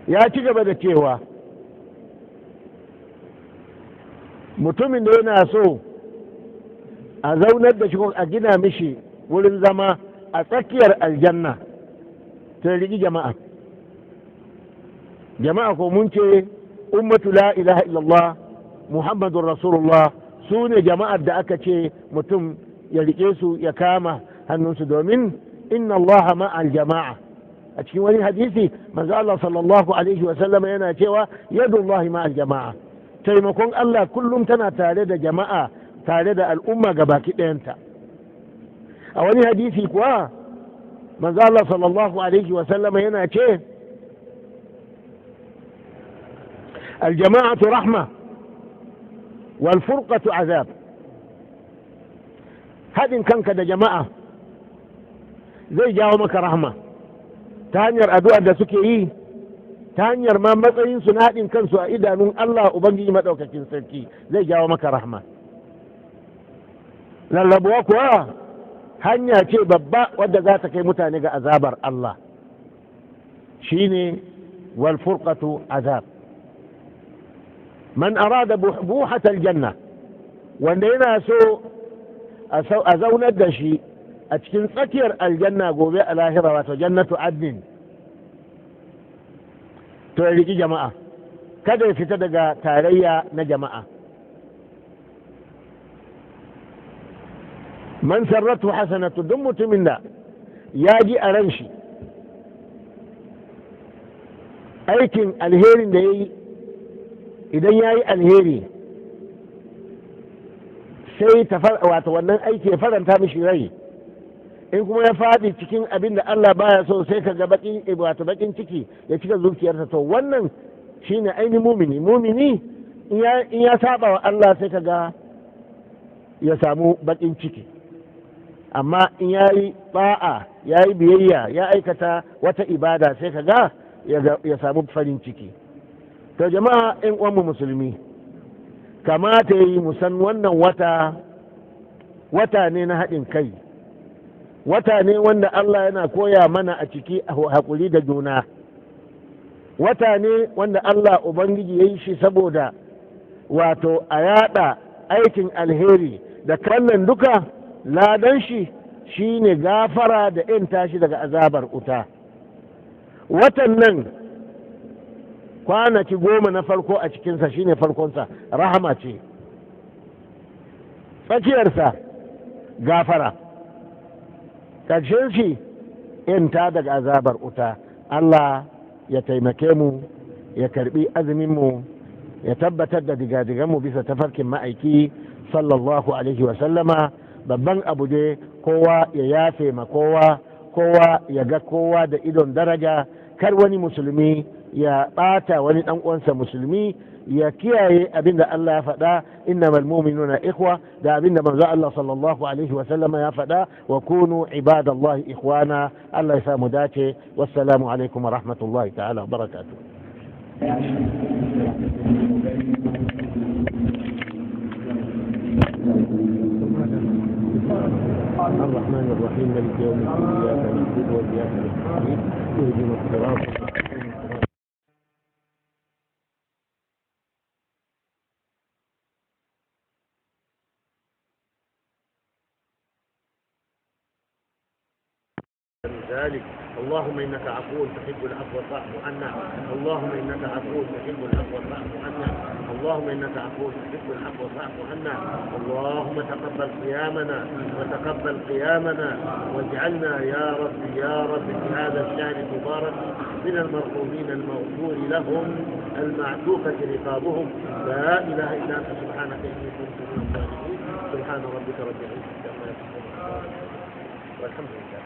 Ya ci gaba da cewa mutumin da yana so a zaunar da shi ko a gina mishi wurin zama a tsakiyar aljanna, ta riƙi jama'a. Jama'a ko mun ce ummatu la ilaha illallah Muhammadun Rasulullah, su ne jama'ar da aka ce mutum ya riƙe su, ya kama hannunsu, domin inna Allah ma'al jama'a. A cikin wani hadisi, manzo Allah sallallahu alaihi wa sallam yana cewa yadullahi ma'al jama'a, taimakon Allah kullum tana tare da jama'a, tare da al'umma gabaki ɗayanta. A wani hadisi kuwa, manzo Allah sallallahu alaihi wa sallam yana ce aljama'atu rahma wal furqatu azab. Haɗin kanka da jama'a zai jawo maka rahma ta hanyar addu'ar da suke yi, ta hanyar ma matsayinsu na haɗin kansu a idanun Allah Ubangiji Maɗaukakin Sarki, zai jawo maka rahma. Lallabuwa kuwa hanya ce babba wadda za ta kai mutane ga azabar Allah, shine wal furqatu azab. Man arada buhata aljanna, wanda yana so a zaunar da shi a cikin tsakiyar aljanna gobe a lahira, wato jannatu adnin, to ya riki jama'a, kada ya fita daga tarayya na jama'a. Man sarratu hasanatu, duk mutumin da ya ji a ran shi aikin alherin da ya yi, idan ya yi alheri sai ta wato wannan aiki ya faranta mishi rai, in kuma ya faɗi cikin abin da Allah baya so, sai ka ga bakin, wato bakin ciki ya cika zuciyarsa. To wannan shine ainihin mumini. Mumini in ya saba wa Allah, sai ka ga ya samu bakin ciki, amma in ya yi ba'a, ya yi biyayya, ya aikata wata ibada, sai ka ga ya samu farin ciki. To jama'a, in uwanmu musulmi, kamata yi musan wannan wata wata ne na haɗin kai, wata ne wanda Allah yana koya mana a ciki haƙuri da juna, wata ne wanda Allah Ubangiji ya yi shi saboda wato a yada aikin alheri da kallon duka ladan shi shine gafara da 'yan tashi daga azabar wuta. Watan nan kwanaki 10 na farko a cikinsa shine farkonsa rahama ce, tsakiyarsa gafara, ƙarshen shi ‘yanta daga azabar wuta. Allah ya taimake mu, ya karbi azuminmu, ya tabbatar da digadiganmu bisa tafarkin ma'aiki sallallahu alaihi wasallama. Babban abu dai, kowa ya yafe ma kowa, kowa ya ga kowa da idon daraja, kar wani musulmi ya ɓata wani ɗan uwansa musulmi, ya kiyaye abin da Allah ya faɗa, innamal mu'minuna ikhwa, da abin da manzo Allah sallallahu alaihi wa sallama ya faɗa, wa kunu ibadallahi ikhwana. Allah ya samu dace. Wassalamu alaikum wa rahmatullahi ta'ala wa barakatuh. الرحمن الرحيم، مالك يوم الدين، إياك نعبد وإياك نستعين، اهدنا الصراط المستقيم. ذلك. اللهم إنك عفو تحب العفو فاعف عنا. اللهم إنك عفو تحب العفو فاعف عنا. اللهم إنك عفو تحب العفو فاعف عنا. اللهم تقبل صيامنا وتقبل قيامنا، واجعلنا يا رب يا رب في هذا الشهر المبارك من المرحومين المغفور لهم المعتوقة رقابهم. لا إله إلا أنت، سبحانك إني كنت من الظالمين. سبحان ربك رب العزة عما يصفون، والحمد لله.